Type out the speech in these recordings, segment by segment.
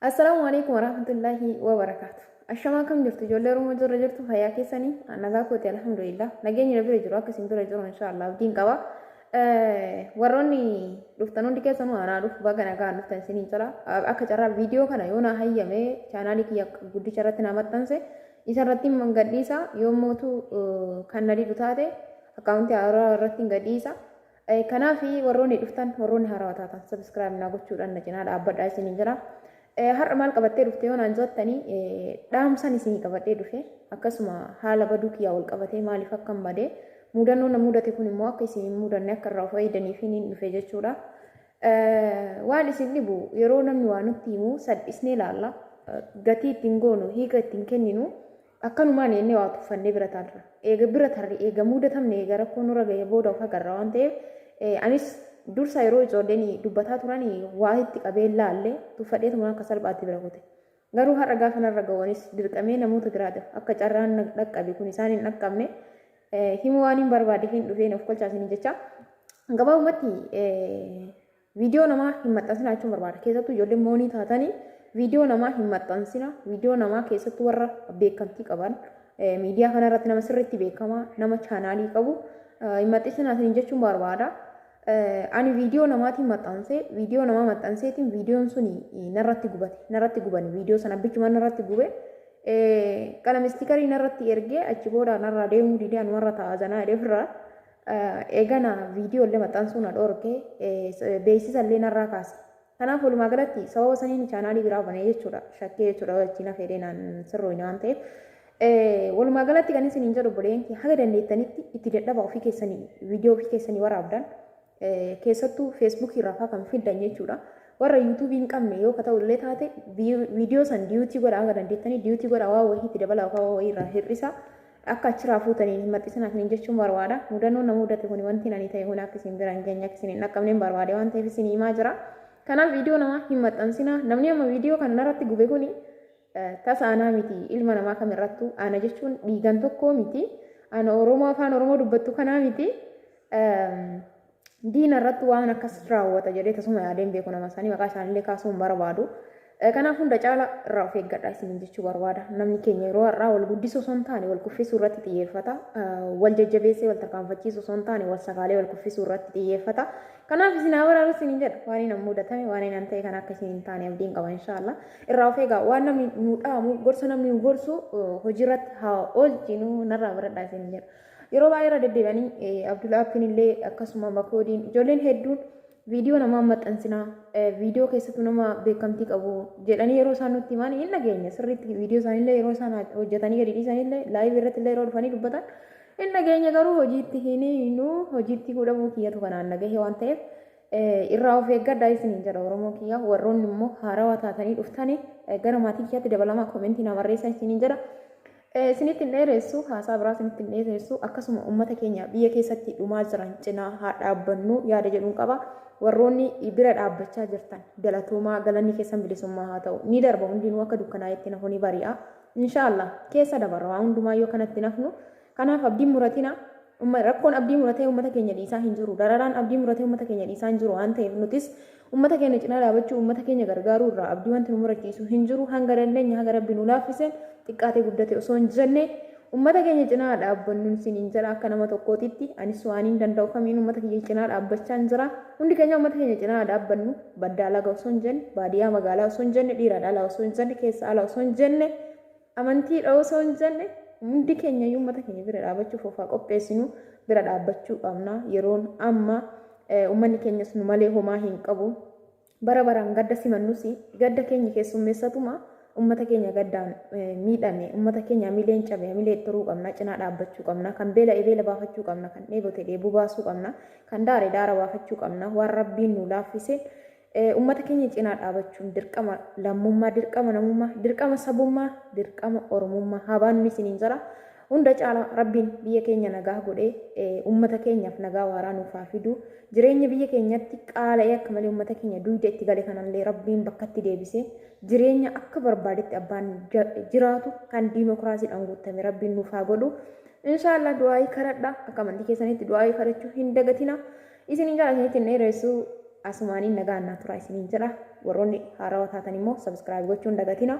Assalaamu alaikum warahmatullaahi wabarakaatu. Ashamaa, kam jirtu ijoollee Oromoo? Jirra jirtu, fayyaa keessanii? Nagaa kooti, alhamdulillah. Nageenyi na bira jiru akka isin bira jiru inshaallah abdiin qaba. Warroonni dhuftan hundi keessanuu anaa dhufu, baga nagaan dhuftan isiniin jira. Akka carraa viidiyoo kana yoo na hayyame chaanaalii kiyya guddicha irratti na maxxanse, isa irratti gadhiisa. Yoo mootu kan na didu taate akkaawuntii haaraa irratti gadhiisa. Kanaaf warroonni dhuftan, warroonni haarawaa taatan, subscribe naa gochuudhaan na cinaa dhaabbadhaa isiniin jira. Har'a maal qabattee dhufte yoo naan jettanii, dhaamsan isinii qabadhee dhufe. Akkasuma haala baduu kiyyaa wal qabatee, maaliif akka hin badee, mudannoo na mudate kun immoo akka isin hin mudanne, akka irraa of fayyadaniif hin dhufe jechuudha. Waan isin dhibu, yeroo namni waa nutti himu salphisnee ilaalla. Gatii ittiin goonu, hiika ittiin kenninu, akkanumaan jennee waa tuffannee bira tarra. Eega bira tarre, eega mudatamne, eega rakkoo nurra ga'e booda of agarra waan ta'eef, anis dursa yeroo ijoolleen dubbataa turan waa itti qabee laalle, tuffadheetuma akka salphaatti bira kute. Garuu har'a gaafa narra ga'uunis dirqamee namoota biraatiif akka carraan dhaqqabe kun isaan hin dhaqqabne himuu waan hin barbaadeef hin dhufeen of kolchaa isinii jecha. Gabaabumatti viidiyoo namaa hin maxxansinaa jechuun barbaada. Keessattuu ijoolleen moonii taatanii viidiyoo namaa hin maxxansina. Viidiyoo namaa, keessattuu warra beekamtii qaban, miidiyaa kanarratti nama sirriitti beekamaa, nama chaanaalii qabu hin maxxansinaa isin jechuun barbaada. Ani viidiyoo namaatiin maxxansee, viidiyoo namaa maxxanseetiin viidiyoon sun narratti gubate. Narratti gubani, viidiyoo sana bichuma narratti gube. Qalama istikarii narratti ergee achi booda narraa deemuu didee, anumarra taa'aa zanaa jedhee ofirraa eegana viidiyoo illee maxxansuu na dhorke, beeksisa illee narraa kaase. Kanaaf walumaa galatti sababa saniin chaanaalii biraa banee jechuudha. Shakkee jechuudha, wajjin hafeedhee naan sirrooyne waan ta'eef. Walumaa galatti kan isiniin jedhu, obboleeyyan kee, haga dandeettanitti itti dadhaba. Ofii keessanii viidiyoo ofii keessanii waraabdan, keessattuu Feesbuukii irraa fa'aa kan fiddan jechuudha. Warra Yuutuubii hin qabne yoo ka ta'u illee taate, viidiyoo san duet godha, hanga dandeettanii duet godha, waa wayii itti dabalaa, waa wayii irraa hir'isa. Akka achirraa fuutanii hin maxxansinaa isiniin jechuun barbaada. Mudannoon na mudate kun, wanti ani ta'e kun akka isin bira hin geenye, akka isin hin dhaqqabne hin barbaade waan ta'eef isin himaa jira. Kanaaf viidiyoo namaa hin maxxansinaa. Namni amma viidiyoo kana narratti gube kuni tasa anaa miti, ilma namaa kamirrattuu ana jechuun dhiigan tokkoo miti. Ana Oromoo afaan Oromoo dubbattu kanaa miti. Diina irratti waan akkas raawwata jedhee tasuma yaadeen beeku, nama isaanii maqaa isaaniillee kaasuu hin barbaadu. Kanaaf hunda caala irraa of eeggadha isiniin jechuu barbaada. Namni keenya yeroo har'aa wal guddisuu osoo hin taane wal kuffisuu irratti xiyyeeffata. Wal jajjabeessee wal tarkaanfachiisuu osoo hin taane wal sakaalee wal kuffisuu irratti xiyyeeffata. Kanaaf isin haa baraaru isiniin jedha. Waan hin mudatame, waan hin ta'e kan akka isin hin taane abdiin qaba inshaallah. Irraa of eegaa. Waan namni nu dhaamu, gorsa namni nu gorsu hojiirratti haa oolchinu, narraa baradhaa isiniin jedha. Yeroo baay'ee irra deddeebi'anii Abdul illee akkasuma Makoodiin, ijoolleen hedduun viidiyoo namaa maxxansinaa, viidiyoo keessattuu nama beekamtii qabu jedhanii yeroo isaan nutti himan hin dhageenya. Sirriitti viidiyoo isaaniillee yeroo isaan hojjetanii gadi dhiisanillee, live irratti illee yeroo dhufanii dubbatan hin dhageenya, garuu hojiitti hin hiinu. Hojiitti godhamuu kiyyatu kanaan nagahe waan ta'eef irraa of eeggadhaa isiniin jedha. Oromoo kiyya, warroonni immoo haarawaa taatanii dhuftanii gara maatii kiyyaatti dabalamaa, koomentii na barreessaa isiniin jedha. Isinitti hin dheeressu, haasaa biraa isinitti hin dheeressu. Akkasuma uummata keenya biyya keessatti dhumaa jiran cinaa haa dhaabbannu yaada jedhuun qaba. Warroonni bira dhaabbachaa jirtan galatoomaa, galanni keessan bilisummaa haa ta'u. Ni darba hundinuu, akka dukkanaa'etti nafu ni bari'a. Inshaallah keessa dabarra waa hundumaa yoo kanatti nafnu. Kanaaf abdiin muratina. Rakkoon abdii muratee uummata keenya dhiisaa hin jiru. Dararaan abdii muratee uummata keenya dhiisaa hin jiru waan ta'eef, nutis uummata keenya cinaa dhaabachuu, uummata keenya gargaaruu irraa abdii wanti nu murachiisu hin jiru. Hanga dandeenya, haga Rabbi nu laaffiseen, xiqqaatee guddate osoo hin jenne uummata keenya cinaa dhaabbannu isiniin jedha. Akka nama tokkootitti anis waan hin danda'u kamiin uummata keenya cinaa dhaabbachaa hin jira. Hundi keenya uummata keenya cinaa dhaabbannu, baddaa laga osoo hin jenne, baadiyyaa magaalaa osoo hin jenne, dhiira dhalaa osoo hin jenne, keessa ala osoo hin jenne, amantiidha osoo hin jenne, hundi keenya iyyuu uummata keenya bira dhaabachuuf of haa qopheessinu, bira dhaabbachuu qabna. Yeroon amma uummanni keenyas nu malee homaa hin qabu. Bara baraan gadda simannus, gadda keenya keessummeessatuma uummata keenya gaddaan miidhame, uummata keenya hamileen cabe hamilee turuu qabna, cinaa dhaabbachuu qabna. Kan beela'e beela baafachuu qabna, kan dheebote dheebuu baasuu qabna, kan daare daara baafachuu qabna. Waan Rabbiin nu laaffise uummata keenya cinaa dhaabachuun dirqama lammummaa, dirqama namummaa, dirqama sabummaa, dirqama Oromummaa haa baannu isiniin jira. Hunda caala Rabbiin biyya keenya nagaa godhee uummata keenyaaf nagaa waaraa nuuf haa fidu. Jireenya biyya keenyatti qaala'ee akka malee uummata keenya duyda itti gale kanallee Rabbiin bakkatti deebisee, jireenya akka barbaadetti abbaan jiraatu kan diimokiraasiidhaan guutame Rabbiin nuuf haa godhu. Inshaallah du'aayii kadhadha. Akka amantii keessanitti du'aayii kadhachuu hin dagatina. Isiniin jala, isinitti hin dheeressu. Asumaaniin nagaan naa turaa isiniin jedha. Warroonni haarawaa taatan immoo subscribe gochuun dagatina.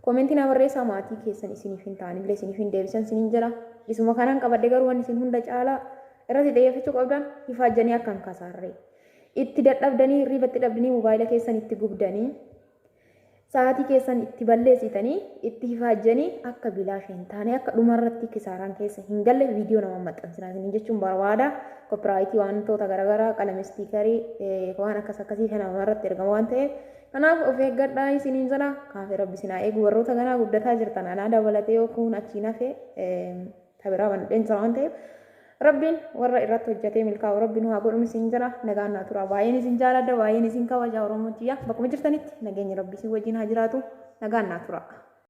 Koomentii naa barreessaa, maatii keessan isiniif hin ta'anillee isiniif hin deebisan isiniin jedha. Isuma kanaan qabadhe garuu wanni isin hunda caalaa irratti xiyyeeffachuu qabdan ifaajjanii akka hin kasaarre. Itti dadhabdanii, hirriiba itti dhabdanii, mobaayila keessan itti gubdanii, sa'aatii keessan itti balleessitanii, itti ifaajjanii akka bilaasha hin taane, akka dhumarratti kisaaraan keessa hin galle viidiyoo nama maxxansinaa isiniin jechuun barbaada. Copyright wantoota garaagaraa, qalama, sticker, waan akkas akkasii kana namarratti ergama waan ta'eef, kanaaf of eeggadhaa isiniin jedha. Kaafee rabbi isin haa eegu. Warroota ganaa guddataa jirtan anaa dabalatee yoo kun achiin hafe tabiraa banadheen jira waan ta'eef, rabbiin warra irratti hojjetee milkaa'u rabbi nu haa godhu isin jira. Nagaan naa tura. Baay'een isin jaaladha, baay'een isin kabaja. Oromoo tiyya, bakkuma jirtanitti nageenya rabbi isin wajjin haa jiraatu. Nagaan naa tura.